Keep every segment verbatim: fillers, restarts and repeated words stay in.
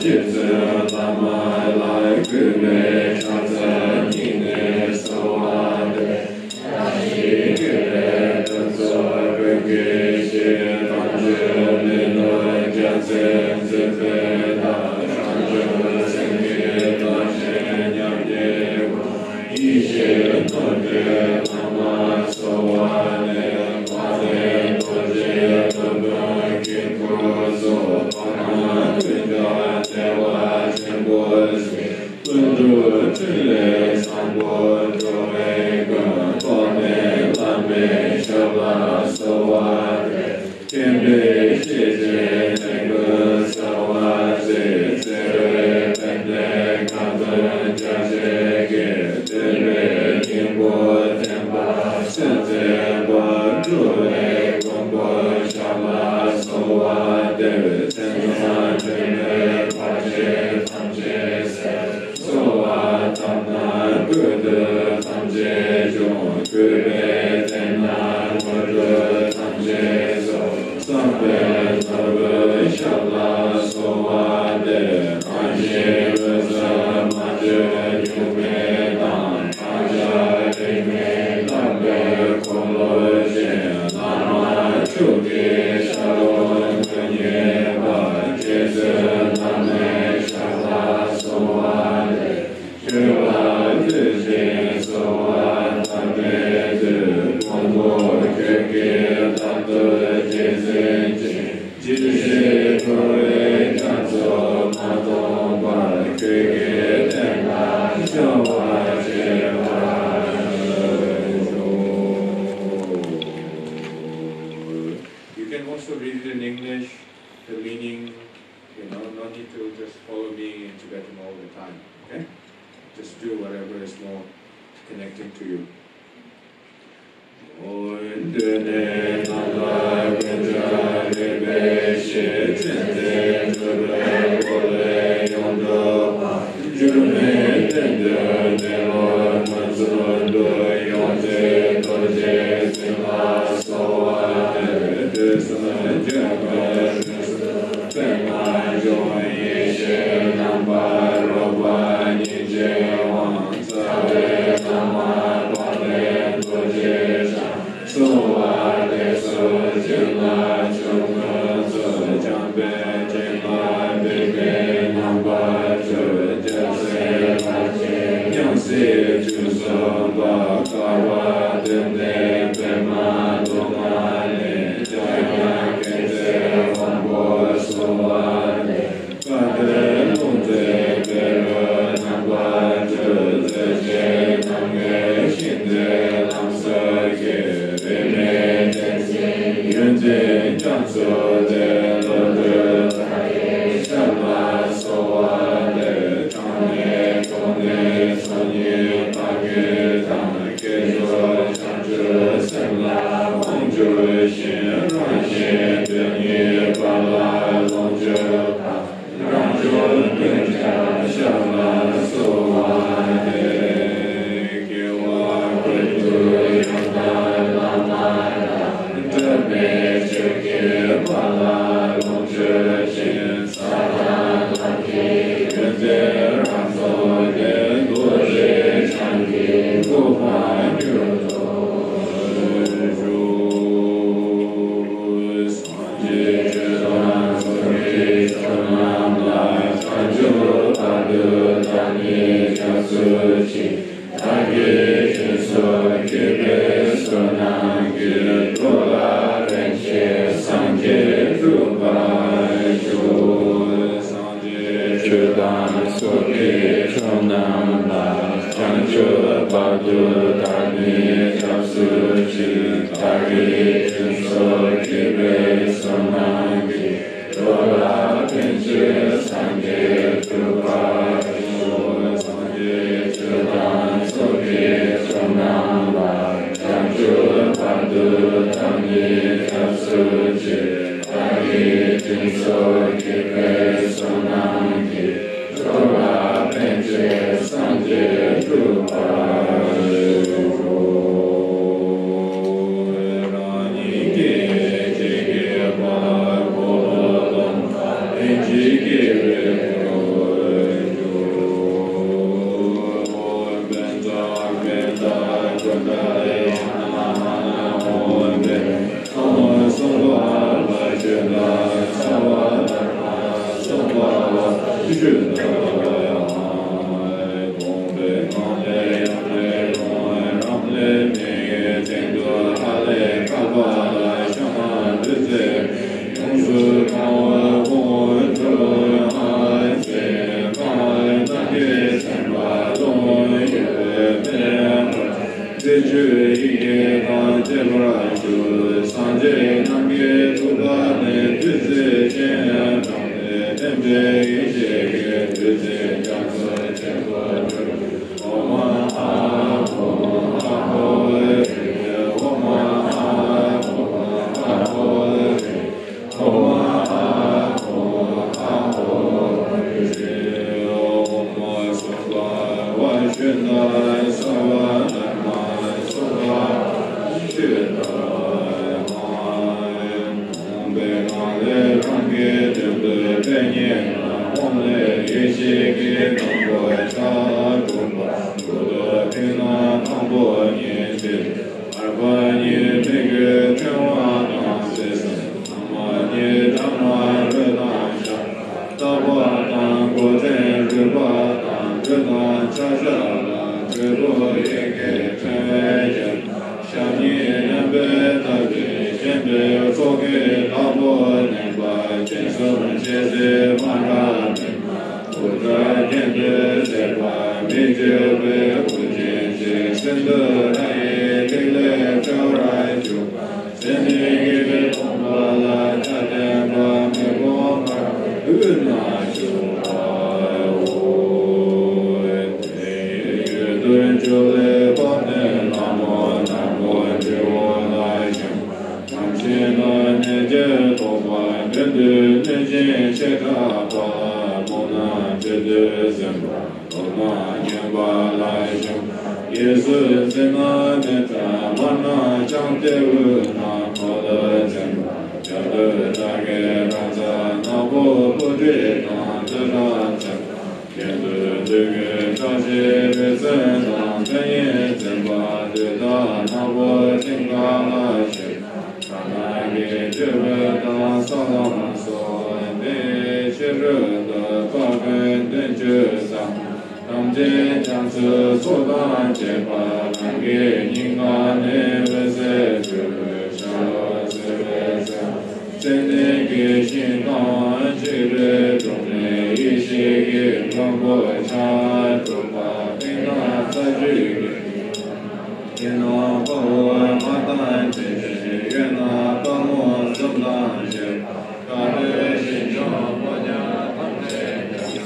རྗེ་བཙུན་བླ་མ་ལ་གུས་པས་ཕྱག་འཚལ་སྙིང་ནས་གསོལ་བ་འདེབས། བཀྲ་ཤིས་བདེ་ལེགས་དྲིན་གཟོ་བོད་ཀྱི་གཞིས། དམ་ཆོས་མི་ལུས་རྒྱལ་མཚན་འཛིན་པའི་བདག། རང་བྱུང་སེང་གེ་རྣམ་བཞི་མཉམ་གཤིབ་པ། ཡེ་ཤེས་ནོར་བུའི་ལྷ་མོ་གསོལ་བ་འདེབས། དཔལ་ལྡན་རྡོ་རྗེ་སློབ་དཔོན་དཀྱིལ་འཁོར་སོགས། འཕགས་མ་ཀུན་ཀྱང་བདེ་བ་ཆེན་པོར་གཟིགས། ཀུན་ཏུ་ཕྲིན་ལས་བཟང་པོ་སྒྲོལ་བའི་མགོན། འཕགས་མའི་བླ་མའི་ཞབས་ལ་གསོལ་བ་འདེབས། མཁྱེན་པས་ཤེས་བྱའི་ལས་ཀུན་གསལ་བར་མཛད། བརྩེ་བས་ཕན་བདེའི་ཁ་ཏོན་རྒྱ་ཆེར་བསྐྱེད། བསྟན་པའི་སྙིང་པོ་བསྟན་པ་སེམས་ཙམ་པ། འགྲོ་བའི་མགོན་པོ་ཞབས་ལ་གསོལ་བ་འདེབས། མཚན་བཟང་འདྲེན་པའི་བར་ཆད་ཐམས་ཅད་སེལ། གསོལ་བ་བཏབ་ན་དགོས་འདོད་ཐམས་ཅད་འབྱུང་། གུས་པས་བསྟེན་ན་དངོས་གྲུབ་ཐམས་ཅད་སྩོལ། བསམ་པའི་ནོར་བུ་ཞབས་ལ་གསོལ་བ་འདེབས། གང་ཞིག་འོད་གསལ་མ་བཅོས་གཉུག་མའི་མདངས། བག་ཆགས་དྲི་མེད་དག་པའི་འཁོར་ལོ་ཅན། བླ་མ་མཆོག་གི་ཞབས་ལ་དོན་གཉེར་བ། རྗེ་བཙུན་བླ་མའི་ཞབས་ལ་གསོལ་བ་འདེབས། ཁྱོད་ལ་བསྟོད་ཅིང་གསོལ་བ་བཏབ་པའི་མཐུས། མགོན་པོ་ཁྱོད་ཀྱིས་རྟག་ཏུ་རྗེས་འཛིན་ཅིང་། ཇི་སྲིད་འཁོར་བའི་རྒྱ་མཚོ་མ་སྟོངས་བར། ཁྱོད་ཀྱི་བསྟན་པ་བྱ་བ་བྱེད་པར་ཤོག You can also read it in English, the meaning, you know, no need to just follow me in Tibetan all the time, okay? Just do whatever is more connecting to you. འོ། མདུན་ནས་ནམ་མཁའ་ཀུན་ཁྱབ་རིག་པའི་གཞི། མཚན་ལྡན་སྤྲུལ་པའི་འཁོར་ལོས་ཡོངས་སྒྲོལ་བ། འགྱུར་མེད་གཏན་གྱི་གནས་ལུགས་ངོས་བཟུང་དུ། ཡོངས་འཛིན་རྡོ་རྗེ་འཛིན་པ་གསོལ་བ་འདེབས། དུས་གསུམ་འཇོམས་པའི་དུས་གསུམ་པདྨ་འབྱུང་། ཡེ་ཤེས་རྣམ་པར་རོལ་པ་སྙིང་རྗེའི་དབང་། རྩ་བའི་བླ་མ་དཔལ་ལྡན་རྡོ་རྗེ་འཆང་། གསོལ་བ་འདེབས་སོ་བྱིན་རླབས་ཆོས་ཀུན་སྩོལ། འཇམ་དཔལ་སྤྲིན་ལས་འབིགས་པའི་རྣམ་པར་སྤྲུལ། རྒྱལ་སྲས་ལྷ་ཆེན་སྙན་གསལ་བཅུ་གསུམ་པ། དཀའ་བ་འདུལ་མཛད་པདྨ་འབྱུང་གནས། འཇམ་དབྱངས་མཁྱེན་བརྩེ་དབང་པོ་གསོལ་བ་འདེབས། བཀའ་གདམས་ཀློང་མཛོད་བཻ་རོ་རྣམ་པར་སྤྲུལ། མཛད་རྗེས་རྣམ་ལྔའི་ཤིང་རྟའི་ལམ་སྲོལ་གྱི། རིས་མེད་བསྟན་འཛིན་ཡོན་ཏན་རྒྱ་མཚོ་སྟེ། བློ་གྲོས་ལྷ་ཡི་ཞབས་ལ་གསོལ་བ་འདེབས། གྲངས་མེད་ཀུན་ནས་ཚོགས་གཉིས་པ་རྒྱུད་དང་། བསྐྱེད་རྫོགས་བྱང་ཆུབ་སེམས་ལ་དབང་བསྒྱུར་ཞིང་། རང་གཞན་དོན་གཉིས་པ་ལ་ལོངས་སྤྱོད་པ། རང་བྱུང་ཀུན་ཁྱབ་ཞབས་ལ་གསོལ་བ་འདེབས། དགེ་བ་ཀུན་ཏུ་ཡོངས་བསྔོ་བླ་མ་དང་། གྲངས་མེད་ཆོས་ཀྱི་དཔལ་ལ་ལོངས་སྤྱོད་ཅིང་། ས་དང་ལམ་གྱི་ཡོན་ཏན་རབ་རྫོགས་ཏེ། རྡོ་རྗེ་འཆང་གི་གོ་འཕང་མྱུར་ཐོབ་ཤོག་སངས་རྒྱས་ཆོས་དང་ཚོགས་ཀྱི་མཆོག་རྣམས་ལ། བྱང་ཆུབ་བར་དུ་བདག་ནི་སྐྱབས་སུ་མཆི། བདག་གིས་སྦྱིན་སོགས་བགྱིས་པའི་བསོད་ནམས་ཀྱིས། འགྲོ་ལ་ཕན་ཕྱིར་སངས་རྒྱས་འགྲུབ་པར་ཤོག་སངས་རྒྱས་ཆོས་དང་ཚོགས་ཀྱི་མཆོག་རྣམས་ལ། བྱང་ཆུབ་བར་དུ་བདག་ནི་སྐྱབས་སུ་མཆི། བདག་གིས་སྦྱིན་སོགས་བགྱིས་པའི་བསོད་ནམས་ཀྱིས། འགྲོ་ལ་ཕན་ཕྱིར་སངས་རྒྱས་འགྲུབ་པར་ཤོག་སངས་རྒྱས་ཆོས་དང་ཚོགས་ཀྱི་མཆོག་རྣམས་ལ། བྱང་ཆུབ་བར་དུ་བདག་ནི་སྐྱབས་སུ་མཆི། བདག་གིས་སྦྱིན་སོགས་བགྱིས་པའི་བསོད་ནམས་ཀྱིས། འགྲོ་ལ་ཕན་ཕྱིར་སངས་རྒྱས་འགྲུབ་པར་ཤོག་རང་ཉིད་ཀྱི་སྤྱན་གྱིས་འཕགས་པ་འཁོར་ལོ་སྟོང་། ལྷན་ཅིག་སྐྱེས་པའི་ ཆོས་ཡི་གེ་དང་བཅས་པར་གྱུར། སངས་རྒྱས་རྣམས་ཀྱི་ཐུགས་ཀ་ནས་བདུད་རྩི་ཅན་དྲངས་ཏེ། བསྟན་པའི་ཡེ་ཤེས་ཀྱི་བདུད་རྩི་རྒྱ་མཚོ་ཆེན་པོར་གྱུར། ཨོཾ་ཨཱཿཧཱུྃ་ཧཱུྃ་ཧཱུྃ་ཧྲཱིཿ་ཨོཾ་ཨཱཿཧཱུྃ་ཧཱུྃ་ཧྲཱིཿ་ཨོཾ་ཨཱཿཧཱུྃ་ཧཱུྃ་ཧྲཱིཿ་ཨོཾ་སྭ་བྷཱ་ཝ་ཤུདྡྷ་སྭ་བ་དྷརྨ་སྭ་བྷཱ་ཝ་ཤུདྡྷ་དང་། འོངས་པའི་གང་ལས་རང་གི་དོན་དུ་པད་ཉི་མ་འོངས་ལས་ཡེ་ཤེས་ཀྱི་སྣམ་བུ་ཆ་དྲུག་པ་འགྲོ་འདུལ་ཕྱག་ན་དང་པོ་ཉིད་ཕྱིར། བར་པ་གཉིས་མི་བསྐྱོད་ཕྲེང་བ་དང་སྲིད་གསུམ་ལྷ་མོ་གཉིས་སྦྲགས་མ་རུ་དང་ཤར། ལྟ་བ་དང་སྒོ་ཕྲེང་རུས་པ་དང་སྦྲུལ་དང་ཕྱག་ཞབས་ལ་འབྲས་བུ་ཡི་གེ་ཕྲེང་བའི་རྒྱན། ཞབས་གཉིས་མཉམ་པའི་ཐབས་ཀྱིས་བརྒྱན་པའི་ཚོགས་ཀྱི་བདག་པོ་བརྙེས་པ་སྤྱན་གསུམ་རྒྱལ་སྲས་མ་འདྲ་མེད་པ། དབུ་སྐྲ་གྱེན་དུ་བརྩེགས་པ་མི་བསྐྱོད་པའི་དབུ་རྒྱན་ཅན། སེང་འདུལ་ར་ཡི་ཐིག་ལེས་སྤྲུལ་བར་བཅུག་པ། སེང་ལྡེང་གི་གདོང་པ་ལ་ཆ་ལྡན་པ་མི་ཕམ་པར་དབུས་ན་བཞུགས་པའོ། དེ་ཡི་རྒྱུད་དུ་ཇོ་ལེ་དཔལ་ལྡན་ལྷ་མོ་ནག་པོ་སྤྱི་བོ་ལ་བཞུགས། དམ་ཅན་ལ་གནོད་བྱེད་བཟློག་པ་མདུན་དུ་གནོད་སྦྱིན་བྱེ་བྲག་པ། སྨུག་ནག་སྤྱི་བཏུལ་སེམས་དཔའ་མདོག་ནག་སྨྱོན་པ་ལ་བཞུགས། གཡས་སུ་ཙིག་ནག་མེ་བྲག་དམར་ནག་ལྕང་སྟེ་དབུས་ན་འཁོར་ལོ་འཛིན་པ་རྒྱ་ཕུབ་དགྲ་བགེགས་རཀྵ་ནག་པོ་སྤུ་གྲི་དང་ཏུ་ཏྲ་འཛིན་པ། གྱེན་དུ་བདུད་ཀྱི་བྲག་ཅའི་རི་བཙན་དང་ཚེ་ཡི་འཛིན་པ་བདུད་དང་ནག་པོ་ཤིང་ཀ་ལ་ཞོན། ཁ་ནག་གི་སྤྱི་བོ་དང་ས་ལམ་སོགས། དེའི་ཕྱི་རོལ་དུ་དཔའ་རྒོད་བདུན་ཅུ་ཙམ། ཐམས་ཅད་རྒྱ་མཚོའི་མཚོ་དང་བཅས་པ། རང་གི་སྙིང་ག་ནས་འོད་ཟེར་འཕྲོས། ཤར་ལྷོ་སེར་བའི་ས། ཙན་དན་གྱི་ཤིང་དང་འཇིགས་པའི་གྲོང་ནས། ཡེ་ཤེས་ཀྱི་སྔོན་པོ་ཆ་དྲུག་པ། སྤུ་ན་རྩ་བརྒྱད་ཀྱི་ཕྱི་ནང་དཔའ་བོ་ལྔ་དང་བཅས་ཏེ། གཡོན་ན་དཔའ་མོ་གསུམ་དང་བཅས་པ། དཀར་པོའི་ཞིང་སྐྱོང་ཕོ་ཉ་ཐམས་ཅད་ཀྱང་།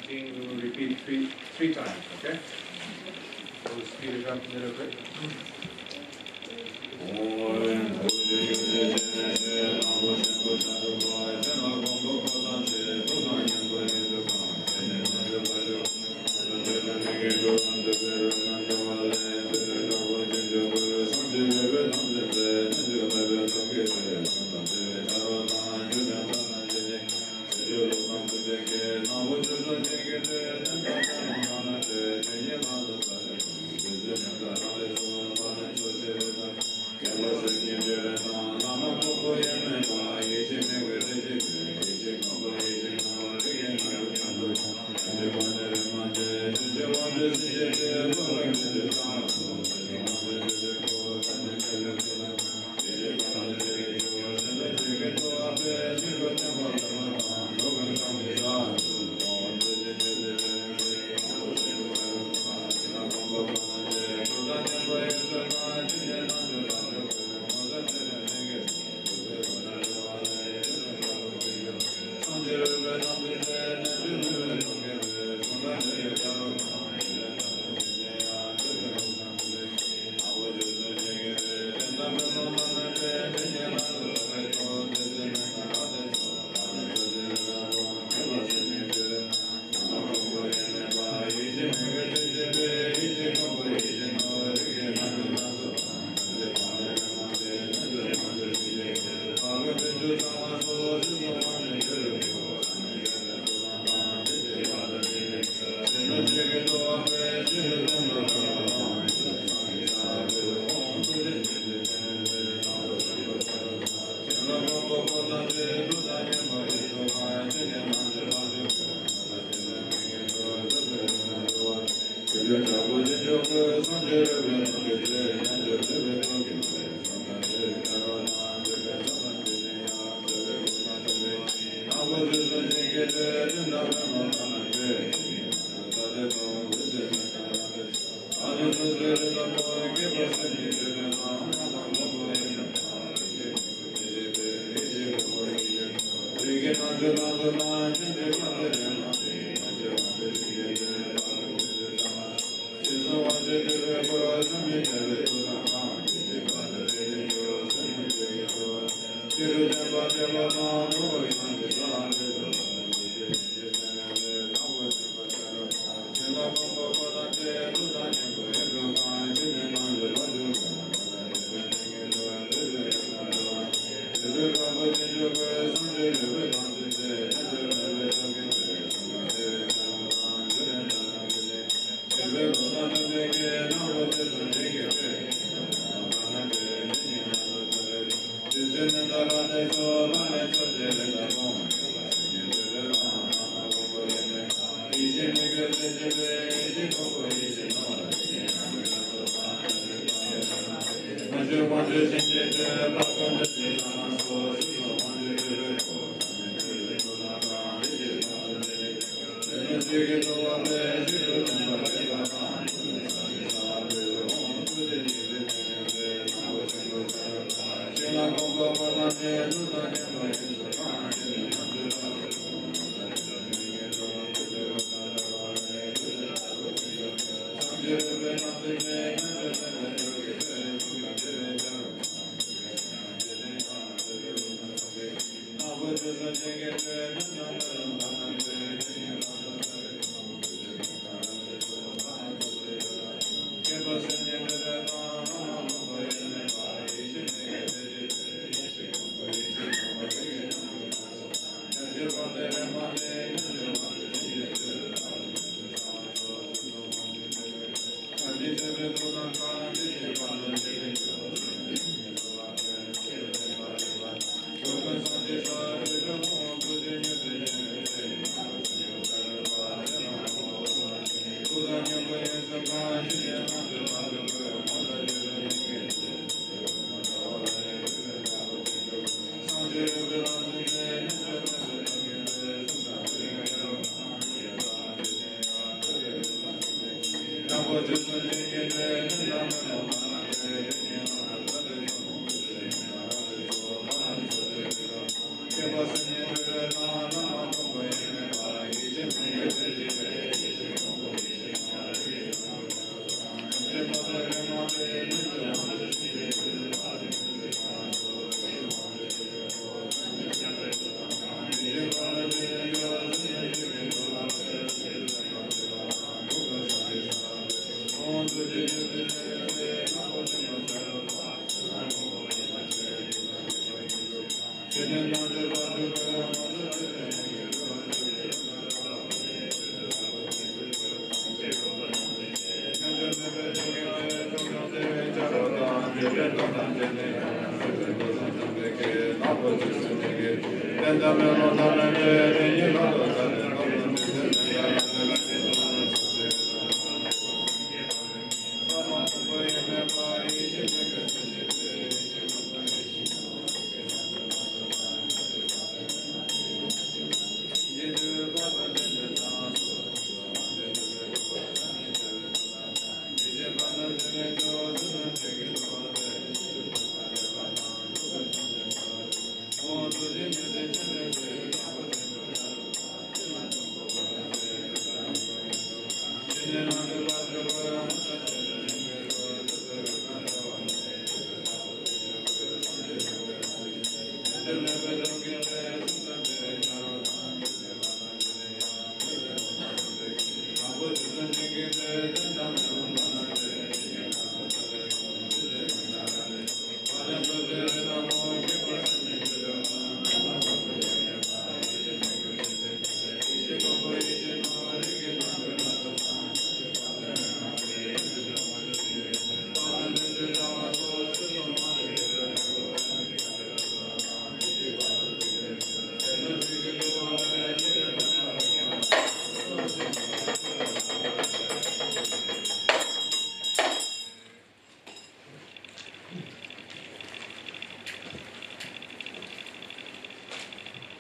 Thing we will repeat three, three times, okay? We'll speed it up a little bit.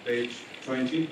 Page twenty.